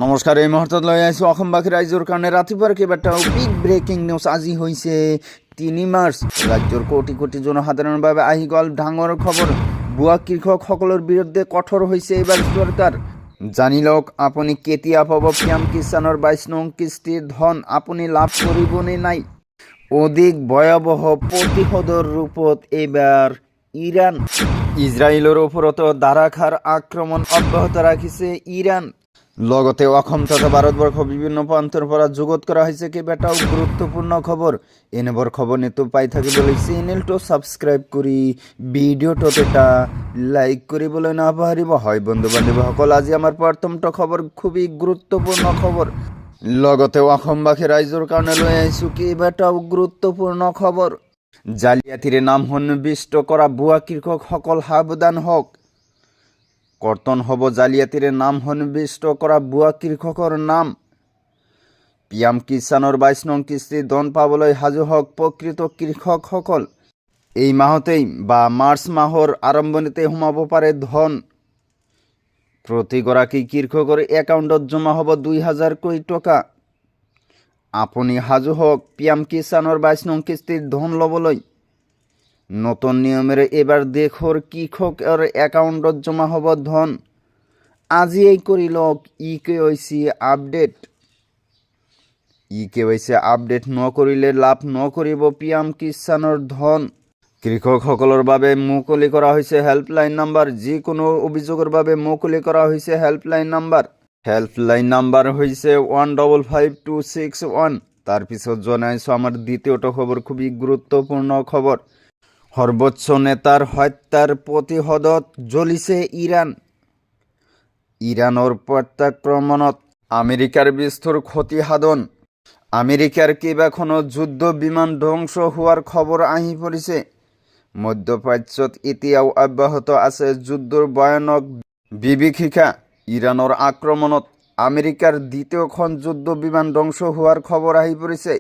নমস্কাৰ, এই মুহূৰ্তত লৈ আহিছোঁ অসমবাসী ৰাইজৰ কাৰণে ৰাতিপুৱাৰ কেইবাটাও বিগ ব্ৰেকিং নিউজ। আজি হৈছে 3 মাৰ্চ। ৰাজ্যৰ কোটি কোটি জনসাধাৰণৰ বাবে আহি গ'ল ডাঙৰ খবৰ। ভুৱা কৃষকসকলৰ বিৰুদ্ধে কঠোৰ হৈছে এইবাৰ চৰকাৰ। জানি লওক আপুনি কেতিয়া পাব পি এম কিষাণৰ 22 নং কিস্তিৰ ধন, আপুনি লাভ কৰিবনে নাই? অধিক ভয়াৱহ প্ৰতিশোধৰ ৰূপত এইবাৰ ইৰাণ। ইজৰাইলৰ ওপৰতো ধাৰাসাৰ আক্ৰমণ অব্যাহত ৰাখিছে ইৰাণ। লগতে অসম তথা ভাৰতবৰ্ষ বিভিন্ন প্ৰান্তৰ পৰা যুগুত কৰা হৈছে কেইবাটাও গুৰুত্বপূৰ্ণ খবৰ। এনেবোৰ খবৰ নিতৌ পাই থাকিবলৈ চেনেলটো ছাবস্ক্ৰাইব কৰি ভিডিঅ'টোত এটা লাইক কৰিবলৈ নাপাহৰিব। হয় বন্ধু বান্ধৱীসকল, আজি আমাৰ প্ৰথমটো খবৰ খুবেই গুৰুত্বপূৰ্ণ খবৰ। লগতে অসমবাসী ৰাইজৰ কাৰণে লৈ আহিছোঁ কেইবাটাও গুৰুত্বপূৰ্ণ খবৰ। জালিয়াতিৰে নাম সন্নিৱিষ্ট কৰা ভুৱা কৃষকসকল সাৱধান হওক। কৰ্তন হ'ব জালিয়াতিৰে নাম সন্নিৱিষ্ট কৰা ভুৱা কৃষকৰ নাম। পি এম কিষাণৰ 22 নং কিস্তিৰ ধন পাবলৈ সাজু হওক প্ৰকৃত কৃষকসকল। এই মাহতেই বা মাৰ্চ মাহৰ আৰম্ভণিতে সোমাব পাৰে ধন। প্ৰতিগৰাকী কৃষকৰ একাউণ্টত জমা হ'ব 2000কৈ টকা। আপুনি সাজু হওক পি এম কিষাণৰ 22 নং কিস্তিৰ ধন ল'বলৈ। নতুন নিয়মেৰে এইবাৰ দেশৰ কৃষকৰ একাউণ্টত জমা হ'ব ধন। আজিয়েই কৰি লওক ই কেৱাইচি আপডেট। ই কেৱাইচি আপডেট নকৰিলে লাভ নকৰিব পি এম কিষাণৰ ধন। কৃষকসকলৰ বাবে মুকলি কৰা হৈছে হেল্পলাইন নাম্বাৰ। যিকোনো অভিযোগৰ বাবে মুকলি কৰা হৈছে হেল্পলাইন নাম্বাৰ। হেল্পলাইন নাম্বাৰ হৈছে 155261। তাৰপিছত জনাইছোঁ আমাৰ দ্বিতীয়টো খবৰ, খুবেই গুৰুত্বপূৰ্ণ খবৰ। সৰ্বোচ্চ নেতাৰ হত্যাৰ প্ৰতিশোধত জ্বলিছে ইৰাণ। ইৰাণৰ প্ৰত্যাক্ৰমণত আমেৰিকাৰ বিস্তৰ ক্ষতি সাধন। আমেৰিকাৰ কেইবাখনো যুদ্ধ বিমান ধ্বংস হোৱাৰ খবৰ আহি পৰিছে। মধ্যপ্ৰাচ্যত এতিয়াও অব্যাহত আছে যুদ্ধৰ ভয়ানক বিভীষিকা। ইৰাণৰ আক্ৰমণত আমেৰিকাৰ দ্বিতীয়খন যুদ্ধ বিমান ধ্বংস হোৱাৰ খবৰ আহি পৰিছে।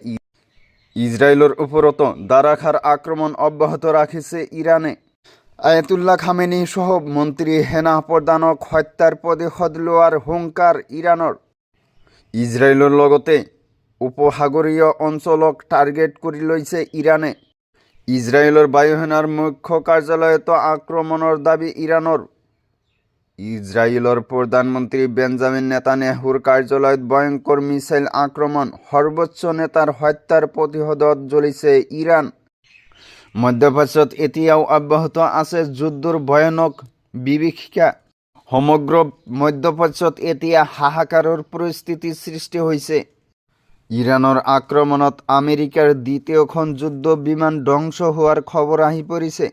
ইজৰাইলৰ ওপৰতো ধাৰাসাৰ আক্ৰমণ অব্যাহত ৰাখিছে ইৰাণে। আয়াতুল্লাহ খামেনি সহ মন্ত্ৰী, সেনা প্ৰধানক হত্যাৰ প্ৰতিশোধ লোৱাৰ হুংকাৰ ইৰাণৰ। ইজৰাইলৰ লগতে উপসাগৰীয় অঞ্চলক টাৰ্গেট কৰি লৈছে ইৰাণে। ইজৰাইলৰ বায়ুসেনাৰ মুখ্য কাৰ্যালয়তো আক্ৰমণৰ দাবী ইৰাণৰ। ইজৰাইলৰ প্ৰধানমন্ত্ৰী বেঞ্জামিন নেতানিয়াহুৰ কাৰ্যালয়ত ভয়ংকৰ মিছাইল আক্ৰমণ। সৰ্বোচ্চ নেতাৰ হত্যাৰ প্ৰতিশোধত জ্বলিছে ইৰাণ। মধ্যপ্ৰাচ্যত এতিয়াও অব্যাহত আছে যুদ্ধৰ ভয়ানক বিভীষিকা। সমগ্ৰ মধ্যপ্ৰাচ্যত এতিয়া হাহাকাৰৰ পৰিস্থিতিৰ সৃষ্টি হৈছে। ইৰাণৰ আক্ৰমণত আমেৰিকাৰ দ্বিতীয়খন যুদ্ধ বিমান ধ্বংস হোৱাৰ খবৰ আহি পৰিছে।